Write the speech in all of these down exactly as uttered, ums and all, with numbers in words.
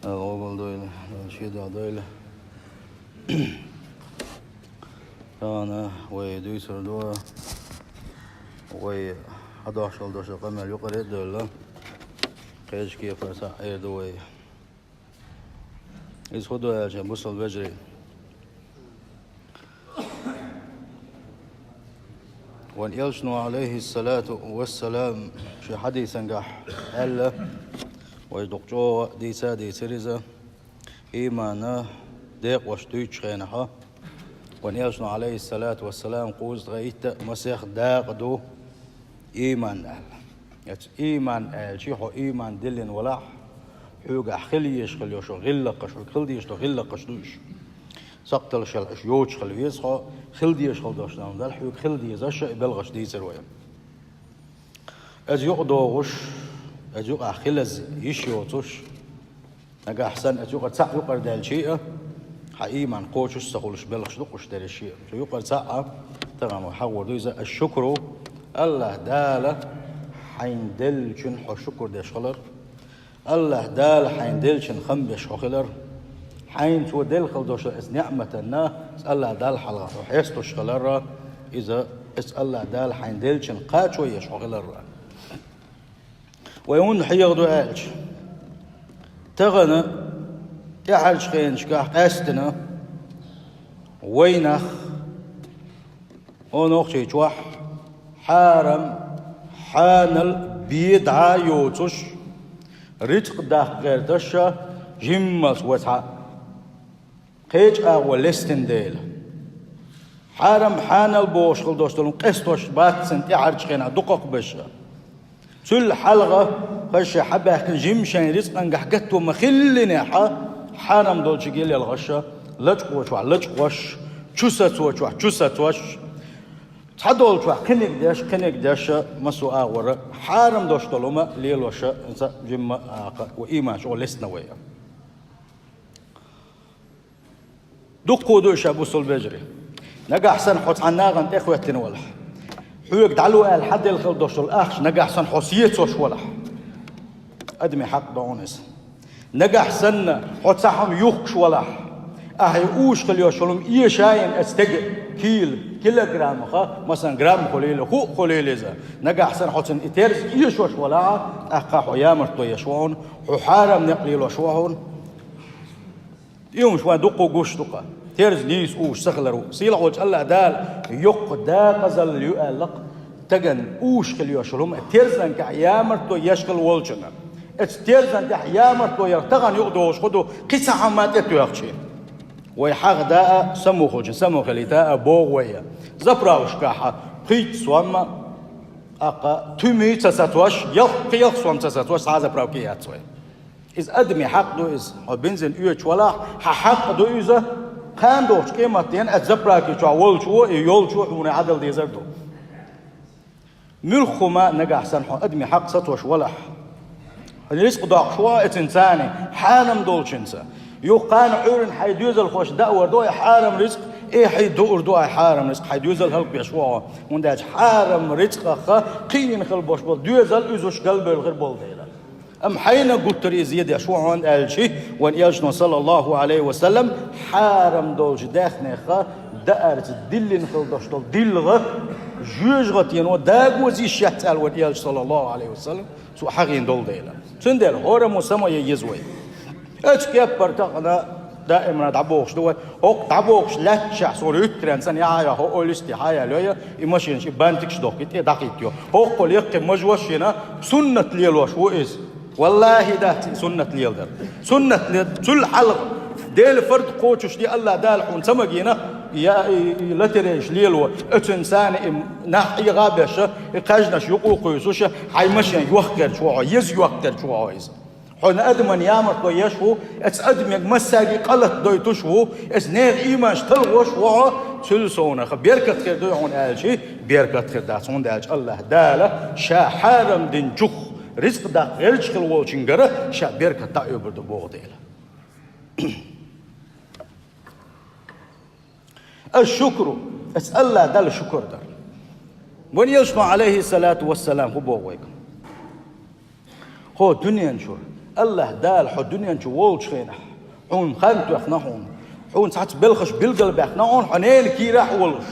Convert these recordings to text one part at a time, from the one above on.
Дала къобалдойла, Дала шедар дойла. Тахана вай дуьйцур ду, вай хьадош долу къамел юкъара а девлла, кхечу кепара схьа а эр ду вай. Иза хӀун ду аьлча, бусалба вежарий, вайн элчано, Ӏалайхиссалату вассалам, шен хьадисангахь аьлла, вай дукха чӀогӀа дийца а дийцира иза, ийманан декъашна дуьйцучу хенахь, вайн элчано, Ӏалайхиссалату вассалам, кхузткъе итт а масех дакъа ду ийман аьлла. Эцу ийман аьлча, хьо ийман диллина валахь, хьоьгахь хила езаш хила йолу гӀиллакхаш, хьоьга хила дезаш долу гӀиллакхаш ду уьш. Сакхталлаш хила йоцуш хила веза хьо, хила дезаш хила долуш дан дара, хьоьга хила дезаш а и белхаш дийцира вай. Иза юкъадогӀуш, иза юкъахь хилаза йиш йоцуш, нагахь санна иза юкъара цхьаъ юкъара даьлча а, хьан ийман кхочуш а ца хуьлуш белхаш ду-кх уьш дерриш а. Цу юкъара цхьаъ а, тахана вай хьахор ду иза, аш-шукру, АллахӀ Дала хьайна деллачун хьо шукур деш хилар, АллахӀ Дала хьайна деллачун хам беш хьо хилар, хьайна Цо делла хила долуш долу иза неӀматанна, иза АллахӀ Далла хьалха хьо хьестуш хилар, иза, иза АллахӀ Дала хьайна деллачун кхачо еш хьо хилар. Вай хӀунда хьехаду аьлча, тахана тӀаьхьарчу хенашкахь къаьстина вайнах, хӀокху нохчийн чохь хьарам, хьанал, бен дӀа а йоцуш, рицкъ даккха гӀерташ а жиммалц вай цхьаъ кхечу агӀор лестина дела. Хьарам, хьанал бохуш хила долуш долу къестош бац цунна тӀаьхьарчу хенахь дукхахберш а. Цул хьалха хаза шайн хьабаьхкина жимма шайн рицкъангахь гатто ма-хиллинехь а, хьарам долчуьнга лелхаш а, лачкъочохь лачкъош, чу сацочохь чу сацош, цхьадолчохь кхиниг деш, кхиниг деш а, массо а агӀор хьарам долуш долу хӀума лелош а, иза жимма а, вай ийман чӀогӀа лестина вай. Дуккха ду ша, бусалба вежарий. Нагахь санна хьо цхьана нахана тӀехӀоьттина валахь, хьоьга дӀало аьлла хьан делла хила долуш долу ахча нагахь санна хьо сецош валахь, адамийн хьакъ ду хьуна иза. Нагахь санна хьо цхьа хӀума юхкуш валахь, ахь и уьш хила йолуш йолу хӀума эша а йина оцу стеган кийла, килограммах, масалан, грамм хуьлийла, хӀуъа хуьлийла иза. Нагахь санна хьо цунна и терза эшош валахь, тӀаккха хьо ямартло еш ву хьуна, хьо хьарам некъ лелош ву хьуна. И хӀумаш вайн дуккха гуш ду-кх. Терза нийса уьш ца хилар ву. Сийлахь волчу АллахӀ Дала йоккха декъазалла ю аьлла-кх стеган уьш хила йолуш йолу хӀума, терзан тӀехь ямартло еш хила волчунна. Оцу терзан тӀехь ямартло яра тахана юкъадогӀуш хӀун ду, кхин цхьа хӀума тӀетоьхча. Вай хьахда а, самукъа хилча, самукъа хилийта а богӀу вай. Заправкашкахь пхийтта сом а, тӀаккха туьма ца сацош, ялх, кхин ялх сом ца сацош, цхьа а заправка яц вай. Иза адамийн хьакъ ду иза. Хьо бензин оьцуш валахь, хьан хьакъ ду иза. Кхана догӀучу къематдийнахь оцу заправки чохь волчо, и йолчо хьуна хьадала дезар ду. Муьлхха хӀума нагахь санна хьо адамийн хьакъ сацош валахь, рицкъ доккхуш ву хьо оцуьнца, хьарам долчуьнца. Юха кхана Ӏуьйранна хьайн доьзалхошна даавар ду и хьарам рицкъ, эхь а дуур ду и хьарам рицкъ, хьайн доьзал хӀаллакбеш ву хьо. ХӀунда аьлча хьарам рицкъах кхиийна хила болуш болу доьзал уьзуш галбевлла хир болу дела. Амма хьайна гуттара иза зе деш ву хьуна аьлча, вайн элчано, саллаллаху Ӏалайхи ва саллам, хьарам долчу даьхнех даарца диллина хила долуш долу дилха жоьжахатено дагоза йиш яц аьлла вайн элча, саллаллаху Ӏалайхи ва саллам, цо хьахийна долу дела. Цундела хӀораммо самаян еза вай. Оцу кеппара тахана даимана дӀабохуш ду вай. ХӀокху дӀабохуш лаьтташехь суна уьттаренна санна яхьа а йо, хӀо олистехь а яьлла йо, и машинаш, и бантикаш дохку, и тӀе дӀахӀиттайо. ХӀокхул яккхий мажош йина, суннат лелош ву иза. Валлахи, дац и суннат леладар. Суннат ле-, цул хьалха, Делан фард кхочушде АллахӀ Дала хьуна ца магийна, я, и, и лотерейш лело, оцуьнца и нах Ӏеха а беш, и кхаьжнаш юкъа а кхуьйсуш, хьайн машен йохкарчу ву хьо, еза йохкарчу ву хьо иза. Хьуна адаман ямартло еш ву, оцу адамега массаьрга къа латадойтуш ву, оцу нехан ийманаш талхош ву хьо, цул совнаха беркат хир дуй хьуна аьлча, беркат хир дац, хӀунда аьлча АллахӀ Дала Ша хьарам динчух рицкъ даккха гӀерташ хила волчуьнгара Ша беркат дӀаоьбур ду боху дела. Аш-шукру, ас АллахӀ Далла шукур дар. Вайн элчано, Ӏалайхи салату вассалам, хӀун боху вайга? ХӀо дуьнен чуьра Аллахь Дала хьо дуьнен чу волчу хенахь, хьуна хан тоьхна хьуна, хьуна цхьацца белхаш билгалбаьккхина хьуна, хьо ненан кийрахь а волуш,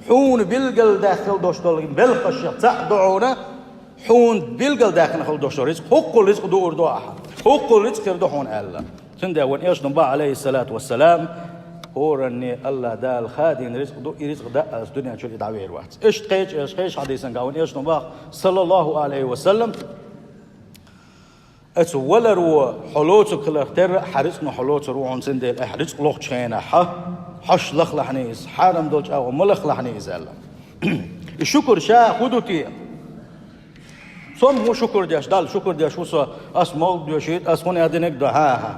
хьуна билгалдаьккхина долуш долу белхашех цхьаъ ду хьуна, хьуна билгалдаьккхина хила долуш долу рицкъ, хӀокхул рицкъ дуур ду ахьа, хӀокхул рицкъ хир ду хьуна аьлла. Цундела вайн Элчано боху, Ӏалайхиссалату вассалам, хӀоранна Аллахь Дала хадийна рицкъ ду, и рицкъ даа аса дуьнен чуьра и дӀавер вац. Иштта кхечу, кхечу хьадисангахь вайн Элчано боху, саллаллаху Ӏалайхи ва саллам, Оцу валаро хьо лоцург хиларх терра а, хьан рицкъано хьо лоцур ву хьуна, цундела ахь рицкъ лохучу хенахь, хьош лахалахьний иза, хьарам долчу агӀор ма лахалахьний иза аьлла. И шукур ша хӀун ду те? Со ма ву шукур деш, Далла шукур деш ву со, ас мовлид доьшийта, ас хӀун аьлла динарг а ду, хьан-хьан.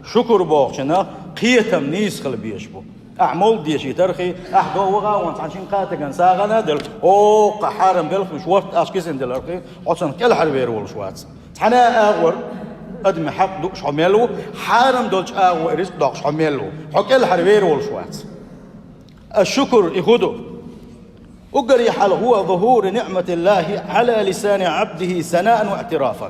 Шукур бохучунах кхетам нийса хила безаш бу. Ахь мовлид дешийтархьий, ахь дов ваха а ван цхьана шина-кхаа стагана сагӀана а делла, оха хьарам белхаш ворта аша кисина делархьий, хьо цунах кӀелхьарвер волуш вац. Цхьана а агӀор адамийн хьакъ дууш хьо мел ву, хьарам долчу агӀор рицкъ доккхуш хьо мел ву, хьо кӀелхьарвер волуш вац. Аш-шукр и хӀун ду? Уггаре хьалха, هو ظهور نعمة الله على لسان عبده ثناء واعترافا.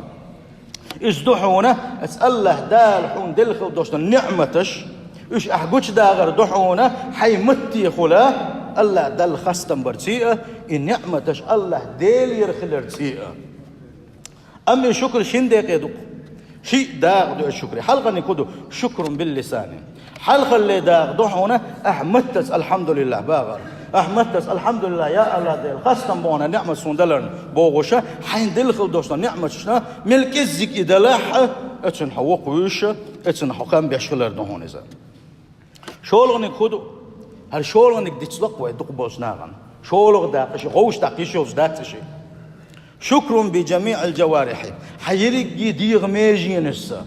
Иза ду хьуна, аса Аллахь Дала хьуна делла хила долуш долу ниъматаш, уьш ахь гучудахар ду хьуна, хьайн маттехула Аллахь Далла хастам барций а, и ниъматаш Аллахь Делера хиларций а. Амма и шукр шина декъе ду-кх. Шиъ дакъа ду и шукри. Хьалхарниг хӀун ду? شكر باللسان. Хьалхалле дакъа ду хьуна, ахь маттаца «Алхьамдулиллахь» бахар. Ахь маттаца «Алхьамдулиллахь, я Аллахь Дела, хастам бу хьуна ниъмат суна даларна», бохуша, хьайн делла хила долуш долу ниъматашна мел кӀеззиг и далахь а, оцунна хьо воккхавуьйш а, оцунна хьо хам беш хилар ду хьуна иза. ШолгӀаниг хӀун ду? ХӀара шолгӀаниг дицло-кх вай дукхахболчу нахана. ШолгӀа дакъа ши, гӀовш даккха йиш йолчу дац и ши. شكر بجميع الجوارح. Хьан ерриге дегӀан меженашца,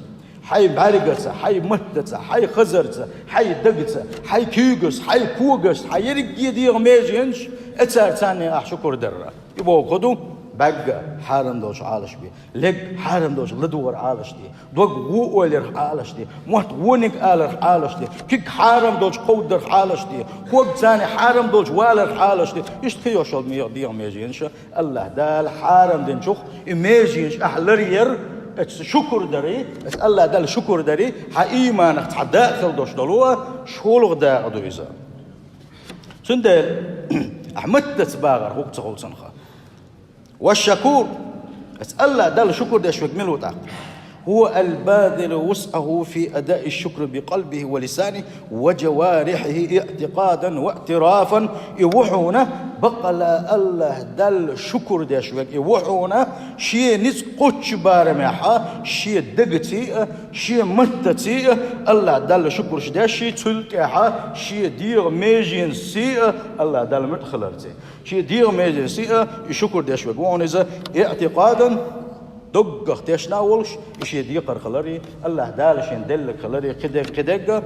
хьайн бӀаьргаца, хьайн маттаца, хьайн хазарца, хьайн дагаца, хьайн куьйгашца, хьайн когашца, хьан ерриге дегӀан меженаш, эцар царна ахь шукр дарра. И боху хӀун ду? БӀаьрг хьарам долчу Ӏалашбе, лерг хьарам долчу ладогӀарх Ӏалашде, дог вон ойла ярх Ӏалашде, мотт вониг аларх Ӏалашде, куьг хьарам долчу кховдарх Ӏалашде, ког царна хьарам долчу валарх Ӏалашде. Иштта кхин йолуш йолу дегӀан меженаш Аллахь Дала хьарам динчух и меженаш ахь ларъяр, оцу шукр дарий, оцу Аллахь Далла шукр дарий, хьан ийманах цхьа дакъа хила долуш долу, шолгӀа дакъа ду иза. Цундела ахь маттаца бахар хӀума ца хуьлу цунах. والشكور, аса Аллахь Далла шукр деш верг мила ву тӀаккха? هو الباذل وسعه في أداء الشكر بقلبه ولسانه وجوارحه اعتقادا واعترافا. И ву хьуна баккъалла Аллахь Далла шукр деш верг. И ву хьуна шен ницкъ кхоччу барамехьа, шен дагаций а, шен маттаций а Аллахь Далла шукраш деш, цул тӀаьхьа шен дегӀан меженашций а Аллахь Далла муьтӀахь хиларций. Шен дегӀан меженашций а и шукр деш верг ву хьуна иза, اعتقادا, доггах тешна а волуш, и шен декхар хиларий, Аллахь Дала шена делларг хиларий, кхидерг, кхидерг а,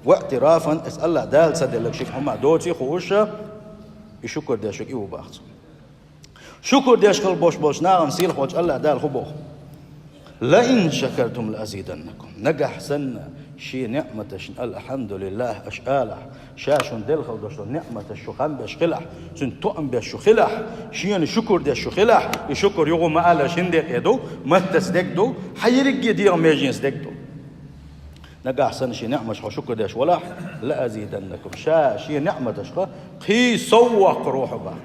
واعترافا, аса Аллахь Дала ца делларг шега хӀума доций хууш а, и шукр деш верг и ву боху цо. Шукр деш хила бош болчу нахана сийлахьчу Аллахь Дала хӀун боху? لئن شكرتم لأزيدنكم. Нагахь санна шен ниъматашна «Алхьамдулиллахь» аша алахь, ша шуна делла хила долуш долу ниъматаш шу хам беш хилахь, цуьнан тоам беш шу хилахь, шена шукр деш шу хилахь, и шукр юха ма аллара шина декъе ду, маттаца дерг ду, хьан ерриге дегӀан меженашца дерг ду. Нагахь санна шен ниъматаш хьо шукр деш валахь, لأزيدنكم, ша шен ниъматашха кхин сов воккхур ву хьо боху.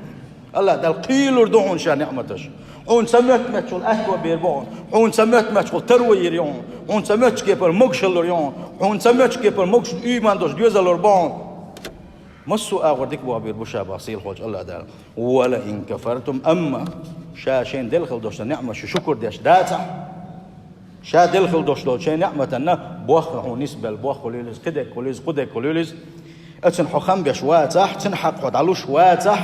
Аллахь Дала кхийлур ду хьуна ша ниъматаш. Хьуна ца моьтту моьттучул аьтто бийр бу хьуна. Хьуна ца моьтту моьттучул таро йийр ю хьуна. Хьуна ца моьттучу кепара могуш хилар ю хьуна. Хьуна ца моьттучу кепара могуш, ийман долуш доьзалур бу хьуна. Массо а агӀор дика боху бийр бу ша боху сийлахьчу Аллахь Дала. ولئن كفرتم, амма ша шена делла хила долуш долу ниъматаш шу шукр деш дацахь, ша делла хила долуш долчу шен ниъматанна боххур хьуна нисбелла, боххур хуьлийла иза, кхидерг хуьлийла иза, кхудерг хуьлийла иза. Оцунна хьо хам беш вацахь, цуьнан хьакъ хьо дӀалуш вацахь,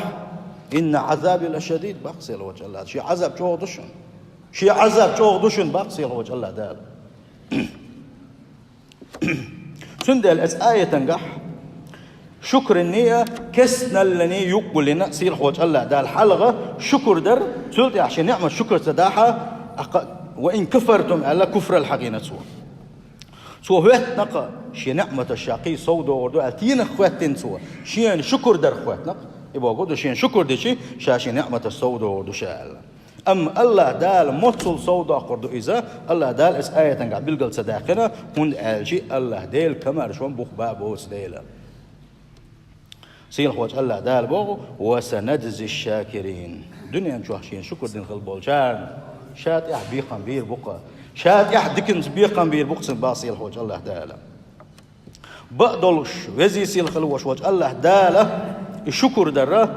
إن عذابي لشديد, боху сийлахьчу Аллахь Дала. Шен Ӏазап чӀогӀа ду шуна. Шен Ӏазап чӀогӀа ду шуна, боху сийлахьчу Аллахь Дала. Цундела оцу аятангахь шукран а, кестналлан а юкъ гулйина сийлахьчу Аллахь Дала. Хьалха шукр дар, цул тӀаьхьа шен ниъмат шукр ца дахь, وإن كفرتم аьлла, куфралла хьахийна цо. Цо хӀоьттина-кх шен ниъматаш ша кхин сов догӀур ду аьлла, стенах хӀоьттина цо? Шена шукр дарх хӀоьттина-кх. И боху ду, шена шукр дича, ша шен ниъматаш сов догӀур ду ша аьлла. Амма Аллахь Дала моццул сов доккхур ду иза, Аллахь Дала иза аятангахь билгал ца даьккхина, хӀунда аьлча Аллахь Дела комаьршонан бух бан боцу Дела. Сийлахьчу Аллахь Дала боху: «Ва санаджзи шакирин». Дуьнен чохь шена шукур дина хилла болчарна ша тӀехь бекхам бийр бу-кх. Ша тӀехь диканца бекхам бийр бу-кх цуьнан, боху сийлахьчу Аллахь Дала. Бакъдолуш, везий сийлахь хилла волуш волчу Аллахь Дала и шукур дар,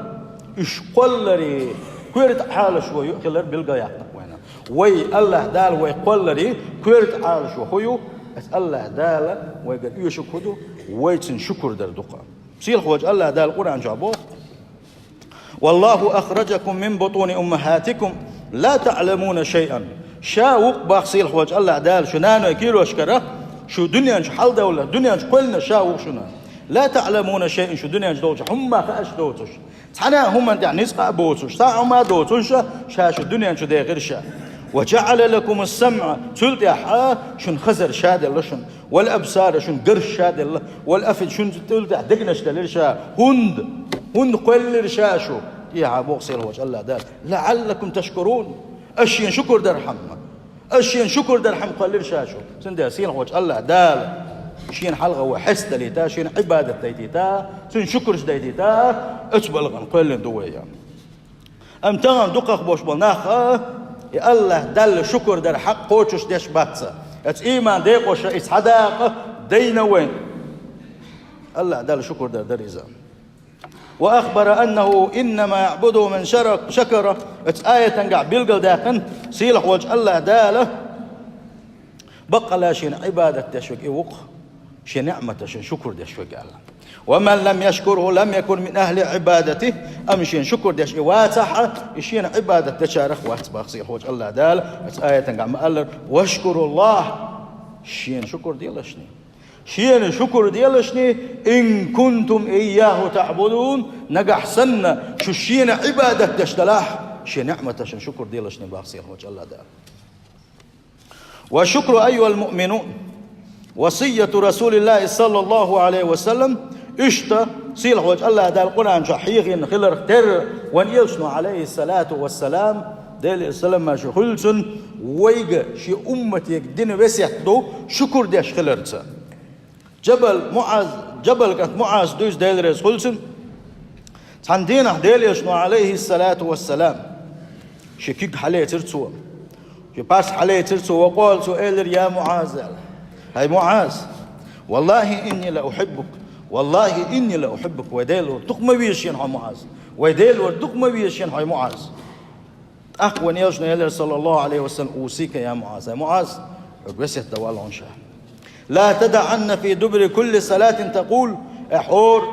уьш кхолларе коьрта Ӏалашо ю хилар билгалъяьккхина вайна. Вай Аллахь Дала вай кхолларе коьрта Ӏалашо хӀун ю? Аса Аллахь Дала вайгара оьшург хӀун ду? Вай цуьнан шукур дар ду-кх. Сийлахьчу Аллахь Дала Къуръан чохь боху: «Валлаху ахраджакум мин бутуни уммахатикум ла таъламуна шайъан». Ша ву-кх, боху сийлахьчу Аллахь Дала, шу наной кийрошкара, шу дуьнен чу хьаладовлар, дуьнен чу кхоьллина ша ву шуна. «Ла таъламуна шайъан», шу дуьнен чу долчу хӀумма хууш доцуш, цхьана а хӀуманна тӀехь ницкъ а боцуш, цхьа а хӀума а доцуш, ша шу дуьнен чу дехира ша. «Ва джаъала лакумус самъа», цул тӀаьхьа шуна хазар ша делла шуна. «Вал абсара», шуна гарш ша делла. «Вал афъидата», шуна цул тӀаьхьа дегнаш делира ша. ХӀунда? ХӀунда кхоьллира ша шу? ТӀехьа боху сийлахьчу Аллахь Дала: «Лаъаллакум ташкурун». Аса шена шукур дархьама. Аса шена шукур дархьама кхоьллира ша шу. Цундела сийлахьчу Аллахь Дала шена хьалха вай хьестадалийта, шена Ӏибадат дайтийта, цуьнан шукурш дайтийта, оцу балхана кхоьллина ду вай. Амма тахана дукхах болуш болу нах а, и Аллахь Далла шукур дар хьакъ кхочуш деш бац. Оцу ийман декъоша и цхьа дакъа дайна вайн. Аллахь Далла шукур дар дара иза. «Ва ахбара аннаху иннама яъбудуху ман шара-, шакара». Оцу аятангахь билгалдаьккхина сийлахьчу Аллахь Дала, баккъала шена Ӏибадат деш верг и ву-кх, шен неӀматашна шукур деш верг аьлла. «Ва ман лам яшкурху лам якун мин ахли Ӏибадатихи». Амма шена шукур деш и вацахь а, и шена Ӏибадат дечарах вац, боху сийлахьчу Аллахь Дала, оцу аятангахь ма-аллара: «Вашкуруллахь». Шена шукур делашний. Шена шукур делашний, «ин кунтум ийяху таъбудун», нагахь санна шу шена Ӏибадат деш далахь, шен неӀматашна шукур делашний, боху сийлахьчу Аллахь Дала. «Ва шукру, айюхал муъминун, васийяту Расулиллахи саллаллаху Ӏалайхи ва саллам». Иштта сийлахьчу Аллахь Дала Къуръан чохь хьехийна хиларх терра, вайн элчано, Ӏалайхиссалату вассалам, Делера салам-маршо хуьлда цунна, вайга, шен умматега дина весет ду шукур деш хиларца. Джабал МуӀаз, Джабал кӀант МуӀаз дуьйцу, Дела реза хуьлда цунна. Цхьана дийнахь Делан Элчано, Ӏалайхиссалату вассалам, шен куьг хьалецира цо. Шен пас хьалецира цо, ва къала, цо элира: «Я МуӀаз», – аьлла. «ХӀай МуӀаз, валлахи инни ла ухиббук, валлахи инни ла ухиббук», вай Дела вара дукха ма веза шена хьо, МуӀаз. Вай Дела вара дукха ма веза шена хьо, МуӀаз. ТӀаккха вайн Элчано элира, саллаллаху Ӏалайхи ва саллам: «Усика, я МуӀаз, хӀай МуӀаз, хьоьга весет дан валла хьуна ша. Ла тадаӀанна фи дубури кулли салатин такъул», э, хьора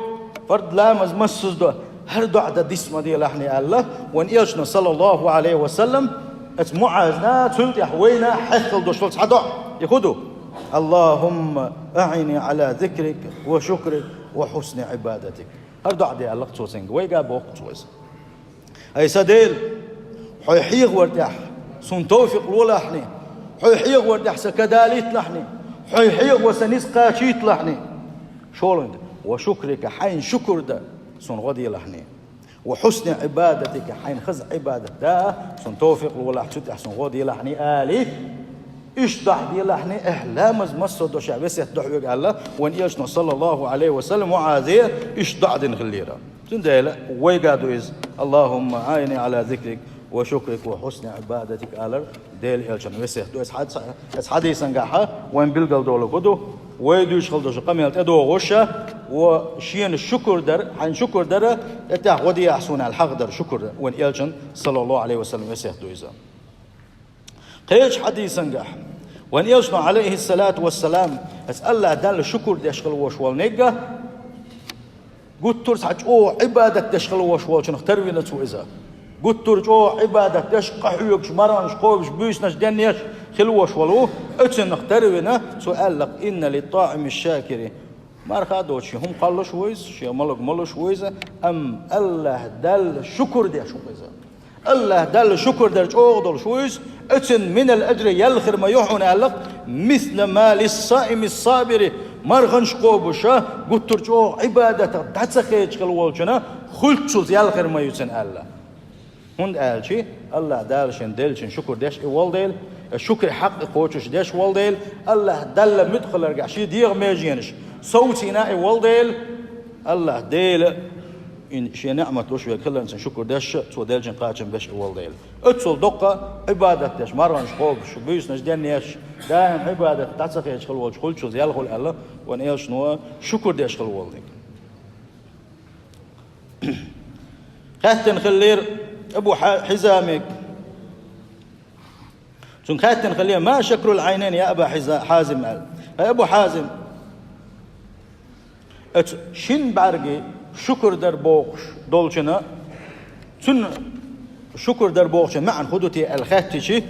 фард ламаз массаза до, хӀара доӀа дан дис ма делахьний, аьлла, вайн Элчано, саллаллаху Ӏалайхи ва саллам, оцу МуӀазна, цул тӀаьхьа вайна хьехкал долуш долу цхьа доӀа. И хӀун ду? «Аллахумма аӀинни Ӏала зикрик ва шукрик ва хьусни Ӏибадатик». ХӀара доӀа де аьлла-кх цо цуьнга, вайга боху-кх цо иза. «ХӀай сан Дела, хьайн хьехавар тӀехь суна товфикъ лолахьний, хьайн хьехавар тӀехь сан ка далийталахьний, хьайн хьехаво сан ницкъ кхачийталахьний. ШолгӀаниг, ва шукрика, хьайна шукур дан суна гӀо делахьний. Ва хьусни Ӏибадатика, хьайна хаза Ӏибадат дан суна товфикъ лолахь, цу тӀехь суна гӀо делахьний», – алий. Иштта доӀа делахьний, эхь, ламаз массо а до ша весет до хьоьга аьлла, вайн Элчано, саллаллаху Ӏалайхи ва саллам, МуӀазе иштта доӀа дина хиллера. Цундела вайга ду иза: «Аллахумма аӀинни Ӏала зикрик ва шукрик ва хьусни Ӏибадатик», – алар Делан Элчанан весет ду. Оцу хьад-, оцу хьадисангахьа вайн билгалдолу хӀун ду? Вай дуьйцуш хила долу къамел тӀедогӀуш а, ва шена шукур дар, хьайна шукур дара, тӀехь гӀо дехьа суна аьлла хьагӀ дар шукур, вайн Элчанан, саллаллаху Ӏалайхи ва саллам, весет ду иза. Кхечу хьадисангахь вайн Элчано, Ӏалайхиссалату вассалам, аса Аллахь Далла шукур деш хила волуш волу нигга, гуттар а цхьа чӀогӀа Ӏибадат деш хила волуш волчунах тарвина цо иза. Гуттар а чӀогӀа Ӏибадат деш, къахьоьгуш, марханаш кхобуш, буьйсанаш денъеш хила волуш волу, оцунах тарвина цо аьлла-кх: «Инна литтаӀими шакири». Марха а доцуш, шен хӀума кхоллуш ву иза, шен малаг молуш ву иза, амма Аллахь Далла шукур деш ву иза. Аллахь Далла шукур дар чӀогӀа долуш ву иза, оцунна минал аджри, ял хир ма ю хьуна аьлла-кх, мисла ма лиссаими ссабири, марханаш кхобуша, гуттар а чӀогӀа Ӏибадатах дӀа ца хедаш хила волчунна хуьлуччул ял хир ма ю цунна аьлла. ХӀунда аьлча АллахӀ Дала шен деллачун шукур деш и волу дела, шукур хьакъ кхочуш деш волу дела, АллахӀ Далла муьтӀахь хиларгахь шен дегӀан меженаш совцийна и волу дела, АллахӀ Дела и шен неӀмат луш верг хиларна цунна шукур деш, цо деллачун кхачам беш и волу дела. Оццул доккха Ӏибадат деш, марханаш кхобуш, буьйсанаш денъеш, даим Ӏибадат дӀа ца хеташ хила волчу хуьлучул ял хуьлу аьлла, вайн элчано шукур деш хила волу дела. Хаьттина хиллера Абу Хьа-, Хьизамиг. Цуьнга хаьттина хиллера: «Ма шакрул Ӏайнайн, я Аба Хьиза-, Хьазим», аьлла. «Хьай Абу Хьазим, оцу шин бӀаьргийн шукур дар бохуш долчунна, цунна шукур дар бохучун маьӀна хӀун ду те?» аьлла хаьттича,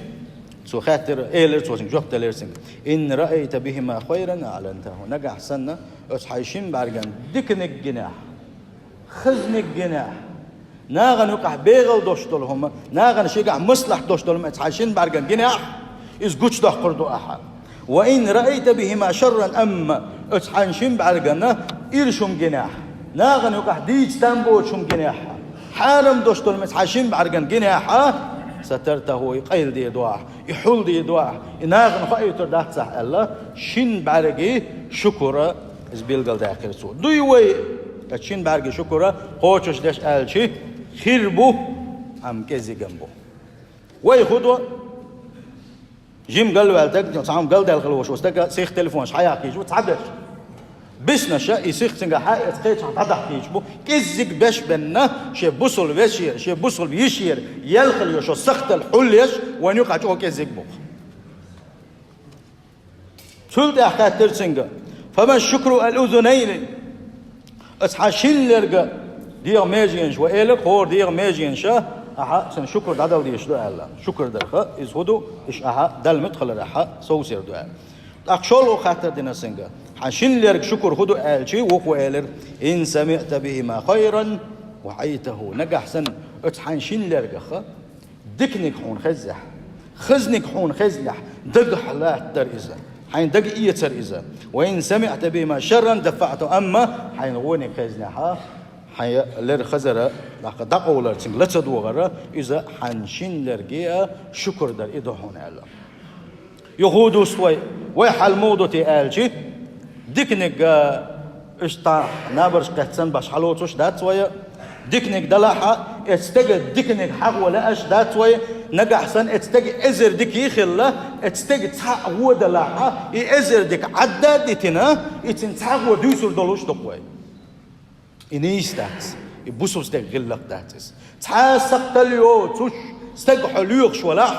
цо хаьттира, элира цо, цуьнга жоп делира цуьнга: «Ин раайта бихима хайран аълантаху». Нагахь санна оцу хьайн шин бӀаьргана диканиг гинехь, хазаниг гинехь, нахана юкъахь бегӀал долуш долу хӀума, нахана шегахь маслахьат долуш долу хӀума оцу хьайн шин бӀаьргана гинехь, иза гучудоккхур ду ахьа. «Ва ин раайта бихима шарран», амма оцу хьайн шин бӀаьргана ирча хӀума гинехь, нахана юкъахь дийца там боцуш хӀума гинехь, хьарам долуш долу хӀума оцу хьайн шин бӀаьргана гинехь, «сатартаху», и къайладер ду ахьа, и хьулдер ду ахьа, и нахана хоуьйтур дац ахьа аьлла, шин бӀаьргийн шукур иза билгалдаьккхира цо. Дуй вай оцу шин бӀаьргийн шукур кхочуш деш аьлча, хир бу, амма кӀеззигам бу. Вай хӀун до? Жима галваьлла стаг, цхьа хӀума галдаьлла хила волуш волу стага сиха телефонаш хьаяккхийча ву цхьаберш. Биснаша и сиха цуьнгахь хьаэца кхечахь дӀадахкийча бу, кӀеззиг беш бенна, шен бусулба вешера, шен бусулба йишера ял хила йолу сахталла хьулъеш, вайн юкъахь чӀогӀа кӀеззиг бу. Цул тӀаьхьа хаьттира цуьнга: «Фама шукру ал-узунайни?» Оцу хьан шин лерга дегӀан меженаш, вай элира, хӀора дегӀан меженаша ахьа цуьнан шукур дӀадала дезаш ду аьлла. Шукур дарх, иза хӀун ду, иштта ахьа Далла муьтӀахь хилар ахьа совцийр ду аьлла. ТӀаккха шолгӀа хаттар дина цуьнга: «Хьан шин лерга шукур хӀун ду?» аьлча, вукхо элира: «Ин самиъта бихима хайран ваайтаху». Нагахь санна оцу хьан шин лергах диканиг хьуна хезнехь, хазаниг хьуна хезнехь, дагахь латтар иза, хьайн дага эцар иза. «Ва ин самиъта бихима шарран дафаътаху», амма хьайна вониг хезнехь, хьайн лер хазара, тӀаккха дӀакъовлар, цуьнга ла ца догӀар, иза хьан шин лерге а шукур дар и ду хьуна аьлла. Юха хӀун дуста вай? Вай хьал муха ду те аьлча, диканиг, а, иштта набарш кхетта санна баш хьалоцуш дац вай, диканиг далахь а, эцу стеган диканиг хьахо лаьаш дац вай, нагахь санна эцу стеган эзар дика хилла, эцу стеган цхьаъ вон далахь а, и эзар дика Ӏадда а дитина, и цуьнан цхьа вон дуьйцур долуш ду-кх вай. И нийса дац, и бусулба стеган гӀиллакх дац иза. Цхьа а сакхталла йоцуш стаг хьо лоьхуш валахь,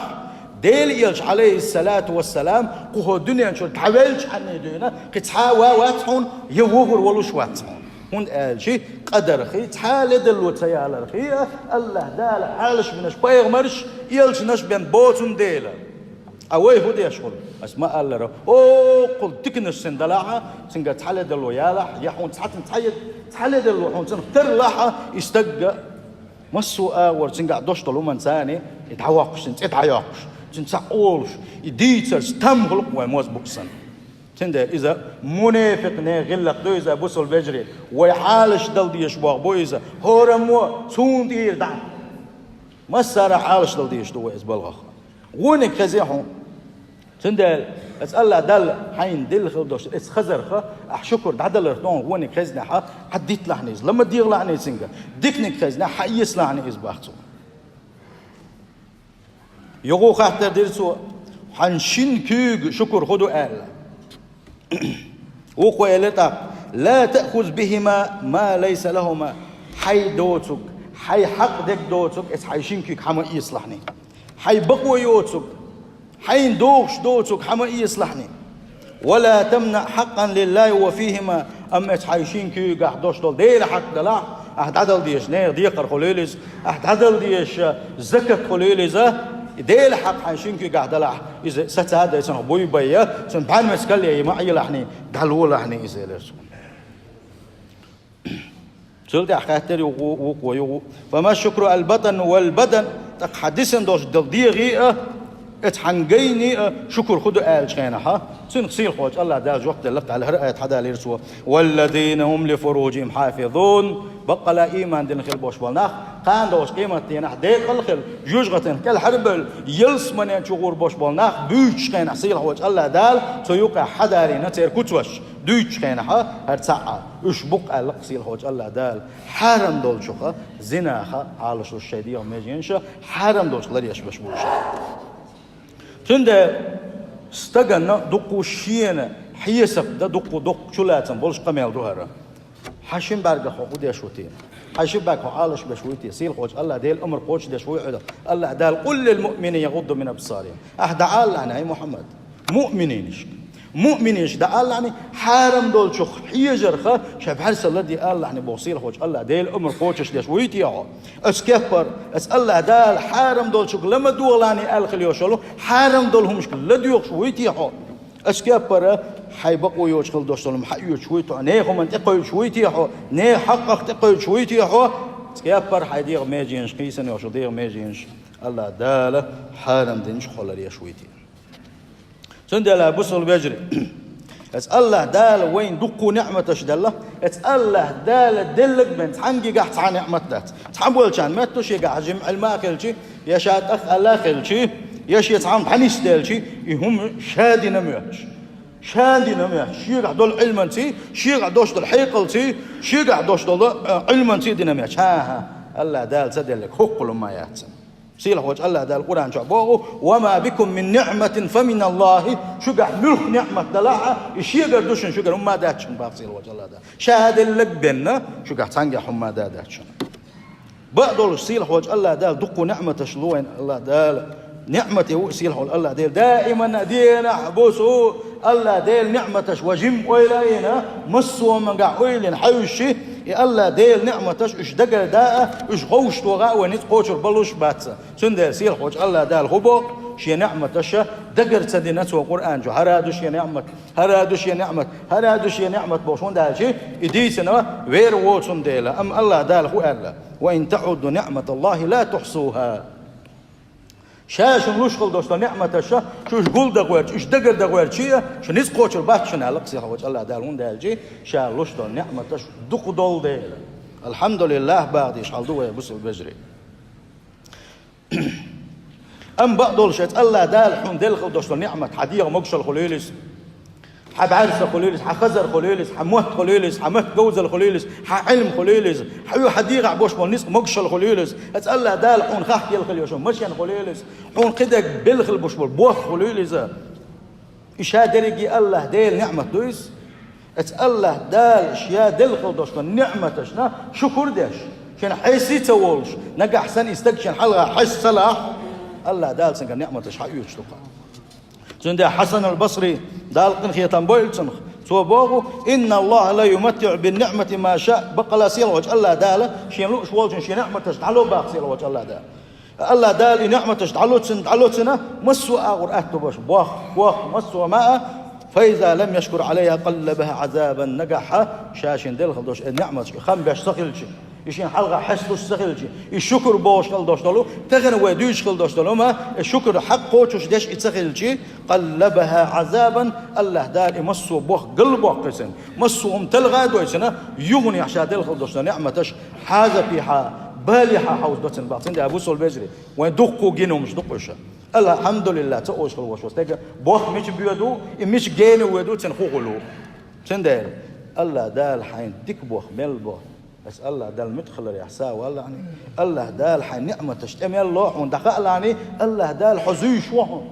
Делан элча, Ӏалайхиссалату вассалам, кху хӀокху дуьнен чуьра дӀавеллачхьана дуьйна, кхин цхьа а ван вац хьуна, я вогӀур волуш вац хьуна. ХӀунда аьлча къадархий, цхьа а ледарло ца ялархий а, АллахӀ Дала Ӏалашбинарш пайхамарш, элчанаш бен боцун дела. Ткъа вай хӀун деш хуьлу? Ас ма-аллара, оккхул диканаш цуьнан далахь а, цуьнгара цхьа ледарло ялахь, я хьуна цхьа цуьнан цхьа е-, цхьа ледарло хьуна цуьнах тарлахь а, и стагга массо а агӀор цуьнгахь долуш долу хӀуманца и дӀавоккхуш, цуьнан цӀе дӀайоккхуш, цуьнан цхьа олуш, и дийцарца там хуьлу-кх вайн моза букъ санна. Цундела иза мунепикъ нехан гӀиллакх ду иза, бусулба вежарий. Вай Ӏалашдала дезаш боху бу иза. ХӀораммо цунна тӀера дӀа. Массара Ӏалашдала дезаш ду вай иза балхах. Вониг хезе хьуна. Цундела аса АллахӀ Далла хьайна делла хила долуш, эцу хазарх ахь шукур дӀадаларх тӀехь вониг хезнехь, хьадитталахьний иза, ла ма дегӀалахьний цуьнга, диканиг хезнехь, хьаэцалахьний иза бах цо. Юха хаттар дира цо: «Хьан шин куьйга шукур хӀун ду?» аьлла. Вукхо элира тӀаккха: «Ла таъхуз бихима ма лайса лахума». Хьайн доцург, хьайн хьакъ дерг доцург эцу хьайн шин куьйга хьан ма эцалахьний. Хьайн бакъо йоцург, хьайна догӀуш доцург хьан ма эцалахьний. «Ва ла тамнаъ хьакъан лиллахи ва фихима». Амма эцу хьайн шин куьйгахь долуш долу Делан хьакъ далахь, ахь дӀадала дезаш нехан декхар хуьлийла иза, ахь дӀадала дезаш закат хуьлийла иза, Делан хьакъ хьайн шин куьйгахь далахь, иза саца а дай, цунах буй бай, цуьнан бӀаьрмецкал а яй, ма Ӏелахьний, дӀалолахьний иза, элира цо. Цул тӀаьхьа хаьттира юха, вукхо юха: «Фама шукру ал-батан вал-бадан?» ТӀаккха хьан дисина долуш долу дегӀий а, Эцу хьан гайни а шукур хӀун ду аьллачу хенахьа, цуьнах сийлахьочу АллахӀ Дала жоп делла, аьлла хӀара аят хьадалийра цо: «والذين هم لفروجهم حافظون». Баккъала а ийман дина хила болуш болу нах, кхана долчу къематдийнахь декъала хила, жоьжахатин кӀелхьарбевлла, ялсаманен чу гӀур болуш болу нах буьйцучу хенахь сийлахьочу АллахӀ Дала цу юкъахь хьадалийна церан куьцаш, дуьйцучу хенахьа, хӀара цхьаъ а, уьш бу-кх аьлла-кх сийлахьочу АллахӀ Дала, хьарам долчуха, зинаха, Ӏалашлуш шайн дегӀан меженаш, хьарам долчух ларъеш беш болуш. Цундела стаганна дуккха шена хьесап дан дуккха доккха чулацам болуш къамел ду хӀара. Хьан шин бӀаьргах хьо хӀун деш ву те? Хьан шин бӀаьргах хьо Ӏалаш беш вуй те? Сийлахьочу АллахӀ Делан амр кхочушдеш вуй хьо? АллахӀ Дала: «قل للمؤمنين يغضوا من أبصارهم». Ахьа дӀаала аьлла, хьай Мухьаммад, муъминашка дӀаала аьлла, хьарам долчух хьежарха шайн бӀаьрса ладе аьлла аьлла боху сийлахьочу АллахӀ Делан амр кхочушдеш вуй те хьо? Оцу кеппара, оцу АллахӀ Дала хьарам долчух ла ма догӀалахь аьлла хила йолуш йолу, хьарам долу хӀумашка ладоьгӀуш вуй те хьо? Оцу кеппара, хьайн бакъо йоцуш хила долуш долу хӀума хьаоьцуш вуй те хьо? Нехан хӀуманна тӀекхуьйсуш вуй те хьо? Нехан хьакъах тӀекхуьйсуш вуй те хьо? Оцу кеппара хьайн дегӀан меженаш, кхийсина йолуш йолу дегӀан меженаш АллахӀ Дала хьарам динчух хьо ларъеш вуй те? Цундела, бусалба вежарий, оцу АллахӀ Дала вайна дуккха неӀматаш делла, оцу АллахӀ Дала деллаг бен цхьаьнггахь цхьа неӀмат дац. Цхьаболчарна моьтту шегахь жима Ӏилма а хилчи, я ша тӀах аьлла а хилчи, я шен цхьамма дӀанисделчи, и хӀума ша дина моьттуш. Ша дина моьттуш. Шегахь долу Ӏилманций, шегахь долуш долу хьекъалций, шегахь долуш долу, э, Ӏилманций дина моьттуш. ХӀан-хӀа, АллахӀ Дала ца деллаг хӀоккхул хӀума яц. Сийлахьочу АллахӀ Дала Къуръан чохь боху: «وما بكم من نعمة فمن الله». Шуьгахь муьлхха неӀмат далахь а, и шегара ду шуна, шуьгара хӀумма а дац шуна, боху сийлахьочу АллахӀ Дала. Ша деллаг бен шуьгахь цхьаьнггахь хӀумма а дац шуна. Бакъдолуш сийлахьочу АллахӀ Дала дуккха неӀматаш лу вайна, АллахӀ Дала. НеӀмате ву и сийлахьолу АллахӀ Дела. Даиман а дийнахь, бусу АллахӀ Делан неӀматаш вай жимма ойла а йина, массо а хӀумангахь ойлина хьаьвсичи, и АллахӀ Делан неӀматаш уьш дагара даа а, уьш гӀовшто гӀа а вай ницкъ кхочур балуш бац. Цундела сийлахьочу АллахӀ Дала хӀун боху, шен неӀматаша дагар ца дина цо Къуръан чу: «ХӀара ду шен неӀмат, хӀара ду шен неӀмат, хӀара ду шен неӀмат», бохуш, хӀунда аьлча и дийцина вер воцун дела. Амма АллахӀ Дала хӀун аьлла: «وإن تعدوا نعمة الله لا تحصوها». Ша шуна луш хила долуш долу неӀматаша, шу уьш гулдан гӀоьрча, уьш дагар дан гӀоьрча а, шу ницкъ кхочур бац шуна аьлла-кх сийлахьочу АллахӀ Дала, хӀунда аьлча ша луш долу неӀматаш дукха долу дела. Алхьамдулиллах, бахадийша хьал ду вай, бусалба вежарий. Амма бакъдолуш, оцу АллахӀ Дала хьуна делла хила долуш долу неӀмат, хьан дегӀан могушалла хуьлийла иза, хьан бӀаьрса хуьлийла иза, хьан хазар хуьлийла иза, хьан мотт хуьлийла иза, хьан меттан говзалла хуьлийла иза, хьан Ӏилма хуьлийла иза, хьан, хьан дегӀахь болуш болу ницкъ могушалла хуьлийла иза. Оцу АллахӀ Дала хьуна хахкаелла хила йолуш йолу машен хуьлийла иза, хьуна кхидерг белла хила болуш болу бохам хуьлийла иза. И ша дерриге АллахӀ Делан неӀмат ду иза. Оцу АллахӀ Дала ша делла хила долуш долу неӀматашна шукур деш, шена хьесий ца волуш, нагахь санна и стаг шена хьалха хьеста ца лахь, АллахӀ Дала цуьнгара неӀматаш хьаоьцуш ду-кх. Цундела Хьасан ал-Басри, Дала къинхетам бойла цунах, цо боху: «إن الله لا يمتع بالنعمة من شاء». Баккъала сийлахьочу АллахӀ Дала шена лууш волчун шен неӀматаш дӀало боху сийлахьочу АллахӀ Дала. АллахӀ Дала и неӀматаш дӀалоцун, дӀалоцун, массо а агӀор атта беш, бох, бох, массо а ма а, «فإذا لم يشكر عليها قلبها عذابا». Нагахь ша шена делла хила долуш и неӀматаш, и хам беш ца хилча, и шена хьалха хьесталуш ца хилча, и шукур бохуш хила долуш долу, тахана вай дуьйцуш хила долуш долу хӀума, и шукур хьакъ кхочуш деш и ца хилча, «قلبها عذابا», АллахӀ Дала и массо а бох галбоккхуьйсина, массо а хӀума талха а дойсина, юханехь ша делла хила долуш долу неӀматаш хьазапехьа, балехьа хьовзадо цуьнан боху. Цундела, бусалба вежарий, вайн дуккха гина хӀумаш ду-кх уьш. АлхьамдулиллахӀ, ца оьшуш хила волуш волу стеган бох мича боьду, и мича гена воьду, цуьнан хӀун хуьлу. Цундела, АллахӀ Дала хьайна дика бох мел бо, аса АллахӀ Далла муьтӀахь хиларехь сов валахь а, АллахӀ Дала хьайн неӀматаш тӀе мел ло хьуна дӀахаалахь а, АллахӀ Дала хьо зуьйш ву хьуна.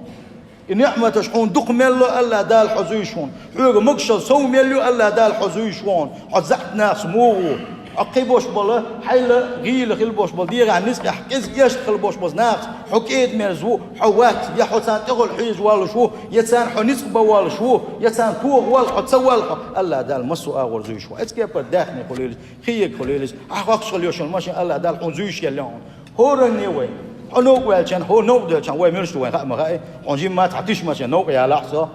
И неӀматаш хьуна дукха мел ло, АллахӀ Дала хьо зуьйш ву хьуна. Хьоьга могушалла сов мел ю, АллахӀ Дала хьо зуьйш ву хьуна. Хьо заьӀап нахаца муха ву? Хьо кхин болуш болу, хьайла гӀийла хила болуш болу, дегӀан ницкъехь кӀезиг эшна хила болуш болу нахаца хьо кӀеда-мерза ву, хьо вац, я хьо царна тӀехула хьежа воллуш ву, я царна хьо ницкъ бан воллуш ву, я царна тоха воллу хьо, ца воллу хьо, АллахӀ Дала массо а агӀор зуьйш ву. Оцу кепара даьхни хуьлийла, хиега хуьлийла, ахь хьокхуш хила йолуш йолу машен АллахӀ Дала хьуна зуьйш елла хьуна. ХӀоранна а вай, хьо новкъа ваьлча, хьо новкъа девлча, вай муьлш ду вайна хаа ма хаьа, хьуна жимма цхьа тиша машен новкъа ялахь со,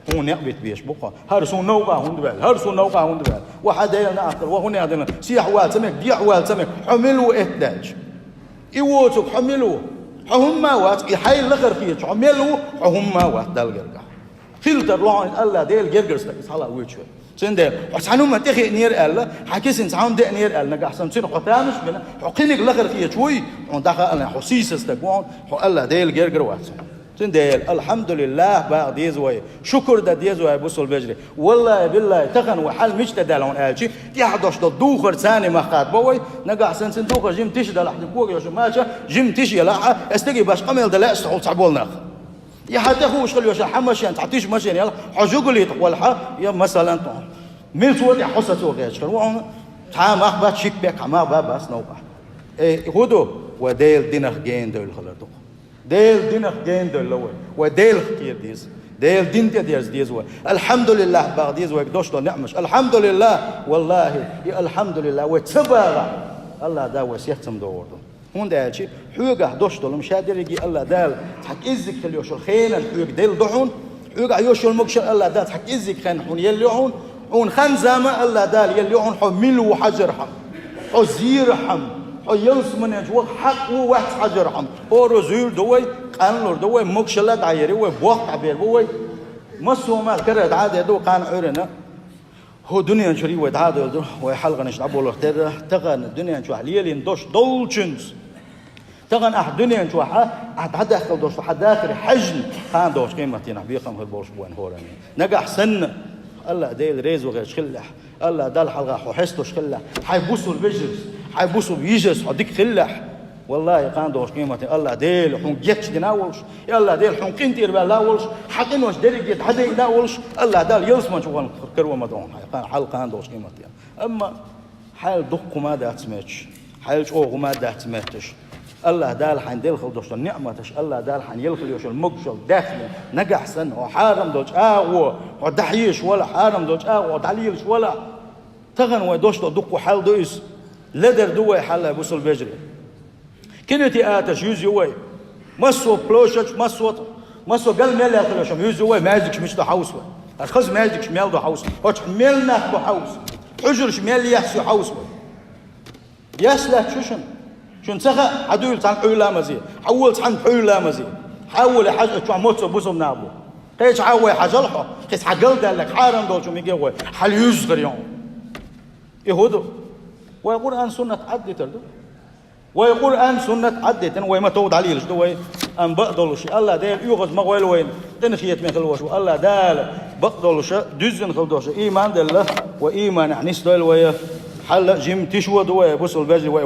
хьуна некъ битта безаш бу-кх хьо. ХӀара суна новкъа хӀунда ваьлла, хӀара суна новкъа хӀунда ваьлла? Ва хьан Делан ахкара, ва хӀун нехан дина, сехьа вала ца мега, дехьа вала ца мега, хьо мила ву эттадаьлча? И воцург хьо мила ву? Хьо хӀумма а вац, и хьайла лахара хеташ хьо мел ву, хьо хӀумма а вац Далла гергахь. Хила тарлу хьуна, АллахӀ Дела гергара стаг иза хьалха воьдуш верг. Цундела хьо цхьа хӀума тӀехиънера аьлла, хьан кисана цхьа хӀума деънера аьлла, нагахь санна цунах хьо тамаш а бина, хьо кхиниг лахара хеташ вуй, хьуна дӀахаалахь, хьо сийсаза стаг ву хьуна, хьо АллахӀ Дела гергара вац. Цундела, алхьамдулиллахӀ бакъ деза вай, шукур дан деза вай, бусалба вежарий. ВаллахӀи, биллахӀи, тахан вай хьал мича тӀе даьлла хьуна аьлча, тӀехьа дош долу духар царна мах хадабо вай, нагахь санна цуьнан духар жима тиша далахь, дика вогӀа йолчу мача жима тиша елахь, ас стаге баш къамел дан лаьа аса хьула цхьаболу нах. Я хьан тӀе хууш хила йоша хьан машен, цхьа тиша машен яла, хьо жугулитах волахьа, я масалан тӀо. Милцо тӀехь хьо сацо гӀерташ хир ву хьуна, цхьа мах бац шик бек, хьан мах ба бац новкъахь. Э, хӀун ду? Вай Делан динах гена девлла хилар ду. Делан динах гена девлла вай. Вай Делах кхера деза. Делан дин тӀе дерза деза вай. АлхьамдулиллахӀ бакъ деза вайга дош долу неӀмаш. АлхьамдулиллахӀ, валлахӀи, и алхьамдулиллахӀ вай ца бахахь, АллахӀ Дала вай сехцам догӀур ду. ХӀунда аьлча хьоьгахь дош долу ма ша дерриге АллахӀ Дала цхьа кӀеззиг хила йош йолу хенан хьоьга делла ду хьуна, хьоьгахь йош йолу могушалла АллахӀ Дала цхьа кӀеззиг хенан хьуна елла ю хьуна, хьуна хан зама АллахӀ Дала елла ю хьуна, хьо мила ву хьажархьама, хьо зерахьама, хьо ялсаманечу ваха хьакъ ву вац хьажархьама, хӀора зуьйр ду вай, къанлур ду вай, могушалла дӀайер ю вай, бохк дӀабер бу вай. Массо а мах кара дӀа а дер ду кхана Ӏуьйранна. ХӀу дуьнен чуьра вай дӀа а девлла ду, вай хьалханаш дӀаболурх терра, тахана дуьнен чохь лелийна дош долчуьнца. Тахана ахь дуьнен чохь ахь дӀадаьккхал дош ду, хьан дахаре хьаьжна, кхана догӀучу къематдийнахь бекхам хир болуш бу вайн хӀоранна. Нагахь санна, АллахӀ Дела реза вахерчу хиллехь, АллахӀ Далла хьалха хьо хьесталуш хиллехь, хьайн бусалба вежаршца, хьайн бусалба йижаршца хьо дика хиллехь, валлахӀи, кхана догӀучу къематдийнахь АллахӀ Дела хьуна гечдина а волуш, и АллахӀ Дела хьуна къинтӀера ваьлла а волуш, хьан къинош дерриге дӀадайна а волуш, АллахӀ Дала ялсаманчу вахана каро ма ду хьуна хьайн кхана, хьал кхана догӀучу къематдийнахь. Амма хьайла дуккха хӀума дац моьттуш, хьайла чӀогӀа хӀума дац моьттуш. АллахӀ Дала хьайна делла хила долуш долу неӀматаш, АллахӀ Дала хьайна елла хила йош йолу могушалла даьхни, нагахь санна хьо хьарам долчу агӀо хьо дӀахьоьжуш валахь, хьарам долчу агӀо хьо дӀалелаш валахь, тахана вай дош долу дуккха хьал ду иза. Ледар ду вай хьалха, бусалба вежарий. Кинотеатраш юьзна ю вай. Массо а площадьш, массо а, массо а гал мел яьлла хила йош йолу юьзна ю вай, маьждигаш мича ду хьовса вай. Аш хаза маьждигаш мел ду хьовса. Оцу мел нах бу хьовса. Хьуьжарш мел яьсса ю хьовса вай. Яьсса лаьтта шу шуна? Шуна ца хаьа, хьан дуьйла цхьаьна Ӏуьйра ламазе, хьан вола цхьаьна пхьуьйра ламазе. Хьан воле хьажа, оцу чохь моццо бусалба нах бу. Кхечахьа вай хьажал хьо, кхин цхьа гал даьлларг хьарам долчу миге вай, хьал юьззу хир ю. И хӀун ду? Вай Къуръан, суннат Ӏаддитар ду. Вай Къуръан, суннат Ӏаддитина, вай ма тов дӀалелаш ду вай. Амма бакъдолуш, АллахӀ Дела оьгӀаз ма гӀойла вайна, къинхетаме хила ваша ву АллахӀ Дала, бакъдолуша, дуьззина хила доша, ийман делла, вай ийманехь нисдойла вай, хьалла жима тиша вон ду вай, бусалба вежарий вай.